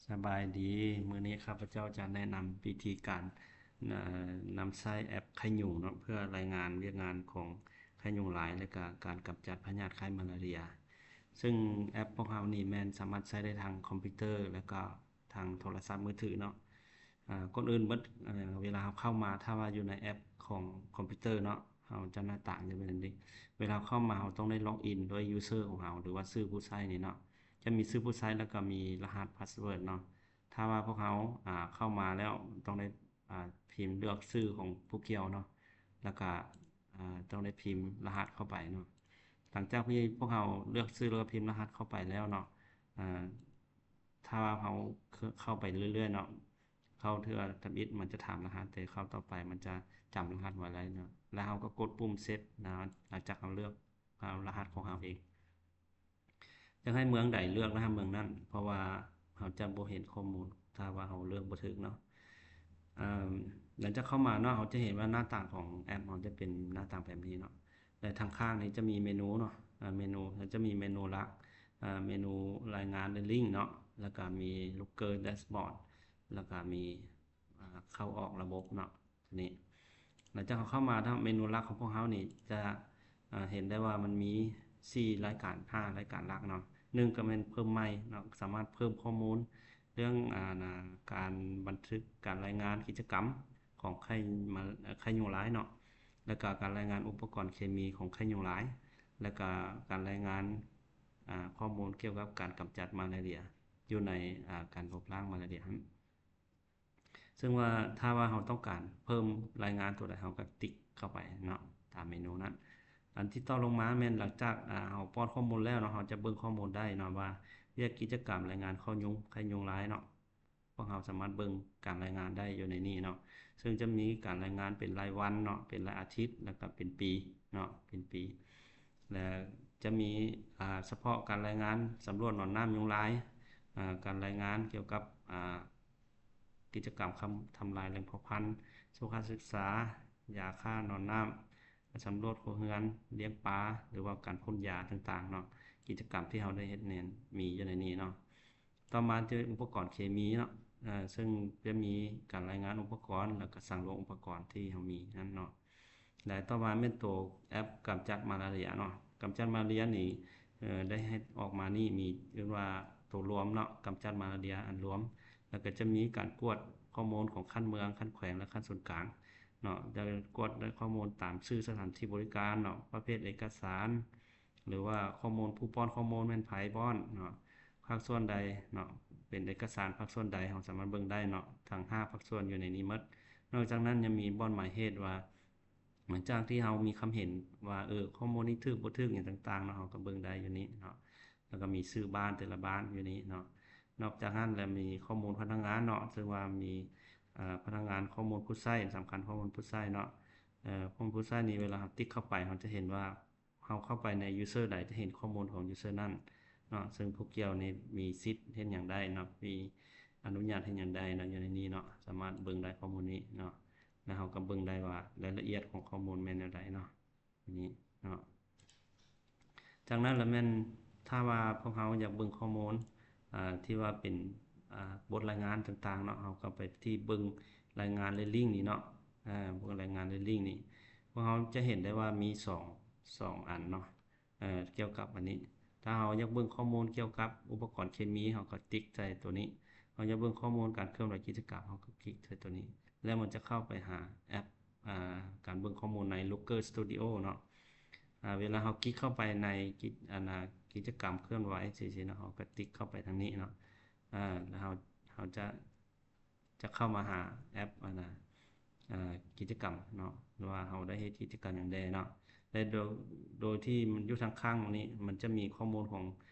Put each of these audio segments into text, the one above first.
ສະບາຍດີ, ມື້ນີ້ຂ້າພະເຈົ້າຈະແນະນຳວິທີການ ເອີ ນຳໃຊ້ແອັບໄຂ້ຍຸງເນາະ ເພື່ອລາຍງານວຽກງານຂອງໄຂ້ຍຸງລາຍ ແລະກະການກຳຈັດພະຍາດໄຂ້ມາລາເຣຍ. ເຊິ່ງແອັບພວກເຮົານີ້ແມ່ນສາມາດໃຊ້ໄດ້ທັງຄອມພິວເຕີ ແລະກະທາງໂທລະສັບມືຖືເນາະ. ອາ ກ່ອນອື່ນເບິດ ເອີ ເວລາເຮົາເຂົ້າມາ ຖ້າວ່າຢູ່ໃນແອັບຂອງຄອມພິວເຕີເນາະ ເຮົາຈະໜ້າຕາຈະເປັນແບບນີ້. ເວລາເຂົ້າມາເຮົາຕ້ອງໄດ້ລັອກອິນດ້ວຍຢູເຊີຂອງເຮົາ ຫຼືວ່າຊື່ຜູ້ໃຊ້ນີ້ເນາະ. ຈະມີຊື່ຜູ້ໃຊ້ ແລ້ວກໍມີລະຫັດພາສເວີດເນາະ. ຖ້າວ່າພວກເຮົາ ອາ ເຂົ້າມາແລ້ວ ຕ້ອງໄດ້ ອາ ພິມເລືອກຊື່ຂອງຜູ້ກ່ຽວເນາະ ແລ້ວກໍ ອາ ຕ້ອງໄດ້ພິມລະຫັດເຂົ້າໄປເນາະ. ຫຼັງຈາກທີ່ພວກເຮົາເລືອກຊື່ ແລ້ວກໍພິມລະຫັດເຂົ້າໄປແລ້ວເນາະ ອາ ຖ້າວ່າເຮົາເຂົ້າໄປເລື້ອຍໆເນາະ ເຂົ້າເທື່ອທຳອິດມັນຈະຖາມລະຫັດ, ແຕ່ເຂົ້າຕໍ່ໄປມັນຈະຈຳລະຫັດໄວ້ໄດ້ເນາະ. ແລ້ວເຮົາກໍກົດປຸ່ມເຊັດນະ ຫຼັງຈາກເຮົາເລືອກ ເອົາລະຫັດຂອງເຮົາເອງ. ຢາກໃຫ້ເມືອງໃດເລືອກລະຫັດເມືອງນັ້ນ ເພາະວ່າເຮົາຈະບໍ່ເຫັນຂໍ້ມູນ ຖ້າວ່າເຮົາເລືອກບໍ່ຖືກເນາະ. ເອີ ຫຼັງຈາກເຂົ້າມາເນາະ ເຮົາຈະເຫັນວ່າໜ້າຕ່າງຂອງແອັບເຮົາຈະເປັນໜ້າຕ່າງແບບນີ້ເນາະ ແລະທາງຂ້າງນີ້ຈະມີເມນູເນາະ ເມນູ ເຮົາຈະມີເມນູຫຼັກ ເມນູລາຍງານ ແລະ ລິ້ງເນາະ ແລ້ວກະມີ Looker Dashboard ແລ້ວກະມີ ອາ ເຂົ້າອອກລະບົບເນາະ ໂຕນີ້. ຫຼັງຈາກເຮົາເຂົ້າມາເນາະ ເມນູຫຼັກຂອງພວກເຮົານີ້ຈະ ອາ ເຫັນໄດ້ວ່າມັນມີສີ່ລາຍການ ຫ້າລາຍການຫຼັກເນາະ. ໜຶ່ງກໍແມ່ນເພີ່ມໃໝ່ເນາະ ສາມາດເພີ່ມຂໍ້ມູນເລື່ອງ ອາ ນາ ການບັນທຶກການລາຍງານກິດຈະກຳຂອງໄຂ້ມາ ເອີ ໄຂ້ຍຸງລາຍເນາະ ແລ້ວກະການລາຍງານອຸປະກອນເຄມີຂອງໄຂ້ຍຸງລາຍ ແລ້ວກະການລາຍງານ ອາ ຂໍ້ມູນກ່ຽວກັບການກຳຈັດມາລາເຣຍຢູ່ໃນ ອາ ການລົບລ້າງມາລາເຣຍຫັ້ນ. ເຊິ່ງວ່າຖ້າວ່າເຮົາຕ້ອງການເພີ່ມລາຍງານຕົວໃດ ເຮົາກໍຕິກເຂົ້າໄປເນາະ ຕາມເມນູນັ້ນ. ອັນທີ່ຕໍ່ລົງມາແມ່ນຫຼັງຈາກ ອາ ເຮົາປ້ອນຂໍ້ມູນແລ້ວເນາະ ເຮົາຈະເບິ່ງຂໍ້ມູນໄດ້ເນາະວ່າວຽກກິດຈະກຳລາຍງານຂໍ້ຍຸງ ໄຂ້ຍຸງລາຍເນາະ ພວກເຮົາສາມາດເບິ່ງການລາຍງານໄດ້ຢູ່ໃນນີ້ເນາະ. ເຊິ່ງຈະມີການລາຍງານເປັນລາຍວັນເນາະ ເປັນລາຍອາທິດ ແລ້ວກໍເປັນປີເນາະ ເປັນປີ. ແລະຈະມີ ອາ ສະເພາະການລາຍງານສຳຫຼວດໜອນນ້ຳຍຸງລາຍ ອາ ການລາຍງານກ່ຽວກັບ ອາ ກິດຈະກຳທຳລາຍແຫຼ່ງເຜົ່າພັນ, ສຸຂະສຶກສາ, ຢາຂ້າໜອນນ້ຳ, ສຳຫຼວດຄົວເຮືອນ, ລ້ຽງປາ ຫຼືວ່າການພົ່ນຢາຕ່າງໆເນາະ. ກິດຈະກຳທີ່ເຮົາໄດ້ເຮັດແມ່ນມີຢູ່ໃນນີ້ເນາະ. ຕໍ່ມາຈະເປັນອຸປະກອນເຄມີເນາະ ເຊິ່ງຈະມີການລາຍງານອຸປະກອນ ແລ້ວກໍສັງລວມອຸປະກອນທີ່ເຮົາມີນັ້ນເນາະ. ແລະຕໍ່ມາແມ່ນໂຕແອັບກຳຈັດມາລາເຣຍເນາະ. ກຳຈັດມາລາເຣຍນີ້ ເອີ ໄດ້ເຮັດອອກມານີ້ມີເອີ້ນວ່າໂຕລວມເນາະ ກຳຈັດມາລາເຣຍອັນລວມ ແລ້ວກໍຈະມີການກວດຂໍ້ມູນຂອງຂັ້ນເມືອງ, ຂັ້ນແຂວງ ແລະ ຂັ້ນສູນກາງເນາະ. ຈະກວດໄດ້ຂໍ້ມູນຕາມຊື່ສະຖານທີ່ບໍລິການເນາະ, ປະເພດເອກະສານ ຫຼືວ່າຂໍ້ມູນຜູ້ປ້ອນຂໍ້ມູນແມ່ນໃຜປ້ອນເນາະ, ພາກສ່ວນໃດເນາະ ເປັນເອກະສານພາກສ່ວນໃດ ເຮົາສາມາດເບິ່ງໄດ້ເນາະ. ທັງຫ້າພາກສ່ວນຢູ່ໃນນີ້ໝົດ. ນອກຈາກນັ້ນຍັງມີບ່ອນໝາຍເຫດວ່າ ຫຼັງຈາກທີ່ເຮົາມີຄຳເຫັນວ່າ ເອີ ຂໍ້ມູນນີ້ຖືກບໍ່ຖືກຫຍັງຕ່າງໆເນາະ ເຮົາກໍເບິ່ງໄດ້ຢູ່ນີ້ເນາະ. ແລ້ວກໍມີຊື່ບ້ານແຕ່ລະບ້ານຢູ່ນີ້ເນາະ. ນອກຈາກນັ້ນແລ້ວມີຂໍ້ມູນພະນັກງານເນາະ ເຊິ່ງວ່າມີ ເອີ ພະນັກງານຂໍ້ມູນຜູ້ໃຊ້ ສຳຄັນຂໍ້ມູນຜູ້ໃຊ້ເນາະ. ເອີ ຂໍ້ມູນຜູ້ໃຊ້ນີ້ເວລາເຮົາຕິກເຂົ້າໄປ ເຮົາຈະເຫັນວ່າ ເຮົາເຂົ້າໄປໃນຢູເຊີໃດ ຈະເຫັນຂໍ້ມູນຂອງຢູເຊີນັ້ນເນາະ. ເຊິ່ງຜູ້ກ່ຽວນີ້ມີສິດເຮັດຫຍັງໄດ້ເນາະ ມີອະນຸຍາດເຮັດຫຍັງໄດ້ເນາະ ຢູ່ໃນນີ້ເນາະ. ສາມາດເບິ່ງໄດ້ຂໍ້ມູນນີ້ເນາະ ແລ້ວເຮົາກໍເບິ່ງໄດ້ວ່າລາຍລະອຽດຂອງຂໍ້ມູນແມ່ນແນວໃດເນາະ ນີ້ເນາະ. ຈາກນັ້ນລະແມ່ນ ຖ້າວ່າພວກເຮົາຢາກເບິ່ງຂໍ້ມູນ ອາ ທີ່ວ່າເປັນ ອາ ບົດລາຍງານຕ່າງໆເນາະ ເຮົາກໍໄປທີ່ເບິ່ງລາຍງານ ແລະ ລິ້ງນີ້ເນາະ. ອາ ເບິ່ງລາຍງານ ແລະ ລິ້ງນີ້ ພວກເຮົາຈະເຫັນໄດ້ວ່າມີສອງ ສອງອັນເນາະ ເອີ ກ່ຽວກັບອັນນີ້. ຖ້າເຮົາຢາກເບິ່ງຂໍ້ມູນກ່ຽວກັບອຸປະກອນເຄມີ ເຮົາກໍຕິກໃສ່ຕົວນີ້. ເຮົາຢາກເບິ່ງຂໍ້ມູນການເຄື່ອນໄຫວກິດຈະກຳ ເຮົາກໍຄລິກໃສ່ຕົວນີ້ ແລ້ວມັນຈະເຂົ້າໄປຫາແອັບ ອາ ການເບິ່ງຂໍ້ມູນໃນ Looker Studio ເນາະ. ອາ ເວລາເຮົາຄລິກເຂົ້າໄປໃນກິດ ອັນນາ ກິດຈະກຳເຄື່ອນໄຫວ ຊີ້ໆເນາະ ເຮົາກໍຕິກເຂົ້າໄປທາງນີ້ເນາະ. ອາ ແລ້ວເຮົາ ເຮົາຈະ ຈະເຂົ້າມາຫາແອັບ ອັນນາ ອາ ກິດຈະກຳເນາະ ວ່າເຮົາໄດ້ເຮັດກິດຈະກຳຫຍັງແດ່ເນາະ. ແລະໂດຍ ໂດຍທີ່ມັນຢູ່ທາງຂ້າງນີ້ ມັນຈະມີຂໍ້ມູນຂອງ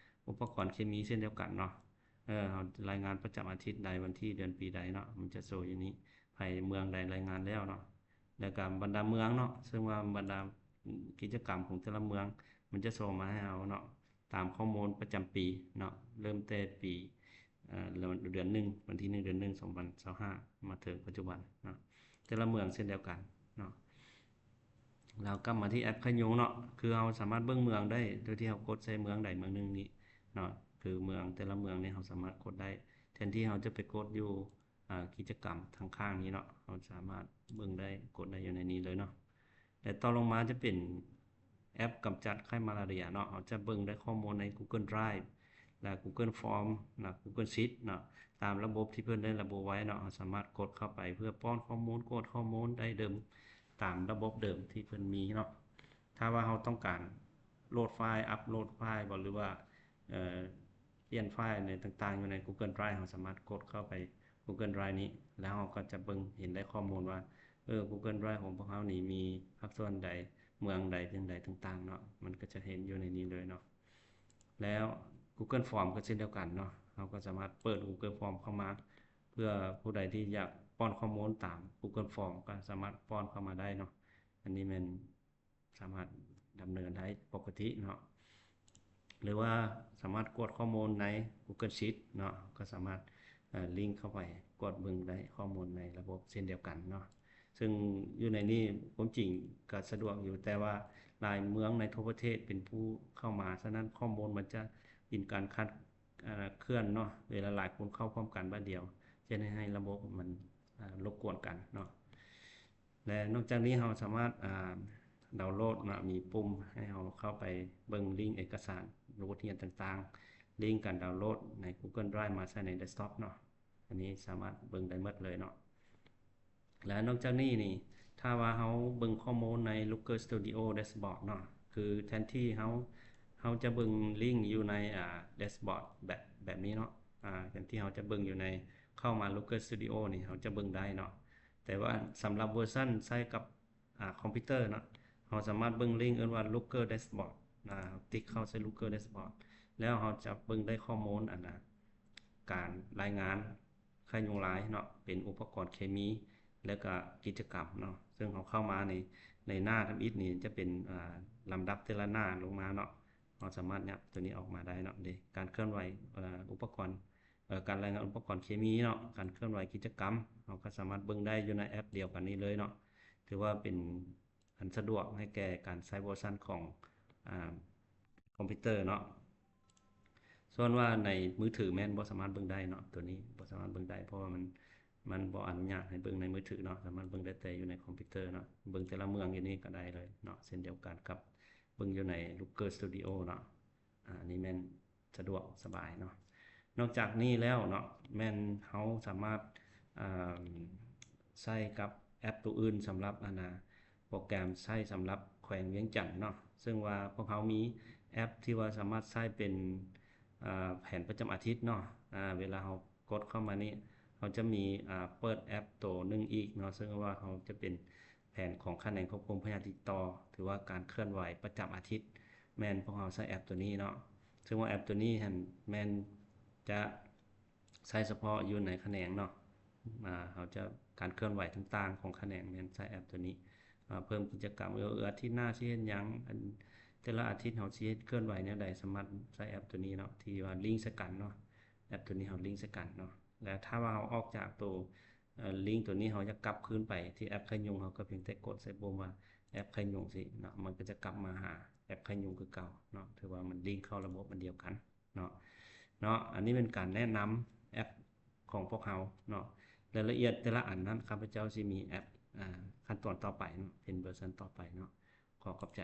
ອຸປະກອນເຄມີເຊັ່ນດຽວກັນເນາະ. ເອີ ເຮົາລາຍງານປະຈຳອາທິດໃດ ວັນທີ ເດືອນ ປີໃດເນາະ ມັນຈະໂຊຢູ່ນີ້ ໃຜເມືອງໃດລາຍງານແລ້ວເນາະ. ແລ້ວກໍບັນດາເມືອງເນາະ ເຊິ່ງວ່າບັນດາ ອາ ກິດຈະກຳຂອງແຕ່ລະເມືອງ ມັນຈະໂຊມາໃຫ້ເຮົາເນາະ ຕາມຂໍ້ມູນປະຈຳປີເນາະ ເລີ່ມແຕ່ປີ ເອີ ເດືອນໜຶ່ງ ວັນທີໜຶ່ງ ເດືອນໜຶ່ງ ສອງພັນຊາວຫ້າ ມາເຖິງປັດຈຸບັນເນາະ. ແຕ່ລະເມືອງເຊັ່ນດຽວກັນເນາະ. ແລ້ວກັບມາທີ່ແອັບໄຂ້ຍຸງເນາະ ຄືເຮົາສາມາດເບິ່ງເມືອງໄດ້ ໂດຍທີ່ເຮົາກົດໃສ່ເມືອງໃດເມືອງໜຶ່ງນີ້ເນາະ. ຄືເມືອງ ແຕ່ລະເມືອງນີ້ເຮົາສາມາດກົດໄດ້ ແທນທີ່ເຮົາຈະໄປກົດຢູ່ ອາ ກິດຈະກຳທາງຂ້າງນີ້ເນາະ, ເຮົາສາມາດເບິ່ງໄດ້ ກົດໄດ້ຢູ່ໃນນີ້ເລີຍເນາະ. ແລະ ຕໍ່ລົງມາຈະເປັນແອັບກຳຈັດໄຂ້ມາລາເຣັຍເນາະ, ເຮົາຈະເບິ່ງໄດ້ຂໍ້ມູນໃນ Google Drive ແລະ Google Form ແລະ Google Sheet ເນາະ, ຕາມລະບົບທີ່ເພິ່ນໄດ້ລະບຸໄວ້ເນາະ. ເຮົາສາມາດກົດເຂົ້າໄປເພື່ອປ້ອນຂໍ້ມູນ, ກວດຂໍ້ມູນໄດ້ເດີມ ຕາມລະບົບເດີມທີ່ເພິ່ນມີເນາະ. ຖ້າວ່າເຮົາຕ້ອງການໂຫຼດໄຟລ໌, ອັບໂຫຼດໄຟລ໌ບໍ ຫຼືວ່າ ເອີ ປ່ຽນໄຟລ໌ໃນຕ່າງໆຢູ່ໃນ Google Drive ເຮົາສາມາດກົດເຂົ້າໄປ Google Drive ນີ້ ແລ້ວເຮົາກໍຈະເບິ່ງເຫັນໄດ້ຂໍ້ມູນວ່າ ເອີ Google Drive ຂອງພວກເຮົານີ້ມີພາກສ່ວນໃດ, ເມືອງໃດ, ຈັ່ງໃດຕ່າງໆເນາະ, ມັນກໍຈະເຫັນຢູ່ໃນນີ້ເລີຍເນາະ. ແລ້ວ Google Form ກໍເຊັ່ນດຽວກັນເນາະ, ເຮົາກໍສາມາດເປີດ Google Form ເຂົ້າມາ ເພື່ອຜູ້ໃດທີ່ຢາກປ້ອນຂໍ້ມູນຕາມ Google Form ກໍສາມາດປ້ອນເຂົ້າມາໄດ້ເນາະ. ອັນນີ້ແມ່ນ ສາມາດດຳເນີນໄດ້ປົກກະຕິເນາະ ຫຼືວ່າສາມາດກວດຂໍ້ມູນໃນ Google Sheet ເນາະ, ກໍສາມາດ ເອີ ລິງເຂົ້າໄປກວດເບິ່ງໄດ້ຂໍ້ມູນໃນລະບົບເຊັ່ນດຽວກັນເນາະ. ເຊິ່ງຢູ່ໃນນີ້ຄວາມຈິງກໍສະດວກຢູ່, ແຕ່ວ່າຫຼາຍເມືອງໃນທົ່ວປະເທດເປັນຜູ້ເຂົ້າມາ, ສະນັ້ນຂໍ້ມູນມັນຈະເປັນການຄາດ ເຄື່ອນເນາະ, ເວລາຫຼາຍຄົນເຂົ້າພ້ອມກັນບາດດຽວ ຈະເຮັດໃຫ້ລະບົບມັນ ອາ ລົບກວນກັນເນາະ. ແລະ ນອກຈາກນີ້ເຮົາສາມາດ ອາ ດາວໂຫຼດເນາະ, ມີປຸ່ມໃຫ້ເຮົາເຂົ້າໄປເບິ່ງລິງເອກະສານ, ບົດຮຽນຕ່າງໆ, ລິງການດາວໂຫຼດໃນ Google Drive ມາໃສ່ໃນ desktop ເນາະ. ອັນນີ້ສາມາດເບິ່ງໄດ້ໝົດເລີຍເນາະ. ແລະ ນອກຈາກນີ້ນີ້ ຖ້າວ່າເຮົາເບິ່ງຂໍ້ມູນໃນ Looker Studio Dashboard ເນາະ, ຄືແທນທີ່ເຮົາ ເຮົາຈະເບິ່ງລິງຢູ່ໃນ ອາ dashboard ແບບ ແບບນີ້ເນາະ, ອາ ແທນທີ່ເຮົາຈະເບິ່ງຢູ່ໃນ ເຂົ້າມາ Looker Studio ນີ້ ເຮົາຈະເບິ່ງໄດ້ເນາະ. ແຕ່ວ່າສຳລັບເວີຊັນໃຊ້ກັບ ອາ ຄອມພິວເຕີເນາະ, ເຮົາສາມາດເບິ່ງລິງເອີ້ນວ່າ Looker Dashboard ອາ ຕິກເຂົ້າໃສ່ Looker Dashboard ແລ້ວເຮົາຈະເບິ່ງໄດ້ຂໍ້ມູນ ອັນນະ ການລາຍງານໄຂ້ຍຸງລາຍເນາະ, ເປັນອຸປະກອນເຄມີ ແລ້ວກະກິດຈະກຳເນາະ. ເຊິ່ງເຮົາເຂົ້າມາໃນ ໃນໜ້າທຳອິດນີ້ຈະເປັນ ອາ ລຳດັບແຕ່ລະໜ້າລົງມາເນາະ, ເຮົາສາມາດຫຍັບໂຕນີ້ອອກມາໄດ້ເນາະ. ເດ ການເຄື່ອນໄຫວ ອາ ອຸປະກອນ ເອີ ການລາຍງານອຸປະກອນເຄມີເນາະ, ການເຄື່ອນໄຫວກິດຈະກຳ ເຮົາກໍສາມາດເບິ່ງໄດ້ຢູ່ໃນແອັບດຽວກັນນີ້ເລີຍເນາະ. ຖືວ່າເປັນອັນສະດວກໃຫ້ແກ່ການໃຊ້ເວີຊັນຂອງ ອາ ຄອມພິວເຕີເນາະ. ສ່ວນວ່າໃນມືຖືແມ່ນບໍ່ສາມາດເບິ່ງໄດ້ເນາະ, ໂຕນີ້ບໍ່ສາມາດເບິ່ງໄດ້ ເພາະວ່າມັນ ມັນບໍ່ອະນຸຍາດໃຫ້ເບິ່ງໃນມືຖືເນາະ, ສາມາດເບິ່ງໄດ້ແຕ່ຢູ່ໃນຄອມພິວເຕີເນາະ. ເບິ່ງແຕ່ລະເມືອງຢູ່ນີ້ກໍໄດ້ເລີຍເນາະ, ເຊັ່ນດຽວກັນກັບເບິ່ງຢູ່ໃນ Looker Studio ເນາະ. ອາ ອັນນີ້ແມ່ນ ສະດວກສະບາຍເນາະ. ນອກຈາກນີ້ແລ້ວເນາະ ແມ່ນເຮົາສາມາດ ເອີ່ມ ໃຊ້ກັບແອັບໂຕອື່ນສຳລັບ ອັນນະ ໂປຣແກຣມໃຊ້ສຳລັບແຂວງວຽງຈັນເນາະ, ເຊິ່ງວ່າພວກເຮົາມີແອັບທີ່ວ່າສາມາດໃຊ້ເປັນ ເອີ່ ແຜນປະຈຳອາທິດເນາະ. ອາ ເວລາເຮົາກົດເຂົ້າມານີ້ ເຮົາຈະມີ ອາ ເປີດແອັບໂຕໜຶ່ງອີກເນາະ, ເຊິ່ງວ່າເຮົາຈະເປັນ ແຜນຂອງຂະແໜງຄວບຄຸມພະຍາດຕິດຕໍ່ ຖືວ່າການເຄື່ອນໄຫວປະຈຳອາທິດ ແມ່ນພວກເຮົາໃຊ້ແອັບໂຕນີ້ເນາະ. ເຊິ່ງວ່າແອັບໂຕນີ້ຫັ້ນແມ່ນຈະໃຊ້ສະເພາະຢູ່ໃນຂະແໜງເນາະ, ອາ ເຮົາຈະ ການເຄື່ອນໄຫວຕ່າງໆຂອງຂະແໜງແມ່ນໃຊ້ແອັບໂຕນີ້. ອາ ເພີ່ມກິດຈະກຳ ເອີ ອາທິດໜ້າຊິເຮັດຫຍັງ, ອັນ ແຕ່ລະອາທິດເຮົາຊິເຮັດເຄື່ອນໄຫວແນວໃດ, ສາມາດໃຊ້ແອັບໂຕນີ້ເນາະ ທີ່ວ່າລິງໃສ່ກັນເນາະ, ແອັບໂຕນີ້ເຮົາລິງໃສ່ກັນເນາະ. ແລະ ຖ້າວ່າເຮົາອອກຈາກໂຕ ເອີ ລິງໂຕນີ້ ເຮົາຢາກກັບຄືນໄປທີ່ແອັບໄຂ້ຍຸງ, ເຮົາກໍພຽງແຕ່ກົດໃສ່ປຸ່ມວ່າແອັບໄຂ້ຍຸງຊີ້ເນາະ, ມັນກໍຈະກັບມາຫາແອັບໄຂ້ຍຸງຄືເກົ່າເນາະ, ຖືວ່າມັນລິງເຂົ້າລະບົບອັນດຽວກັນເນາະ. ເນາະ ອັນນີ້ເປັນການແນະນຳແອັບຂອງພວກເຮົາເນາະ. ລາຍລະອຽດແຕ່ລະອັນນັ້ນ ຂ້າພະເຈົ້າຊິມີແອັບ ອາ ຂັ້ນຕອນຕໍ່ໄປເນາະ, ເປັນເວີຊັນຕໍ່ໄປເນາະ. ຂໍຂອບໃຈ.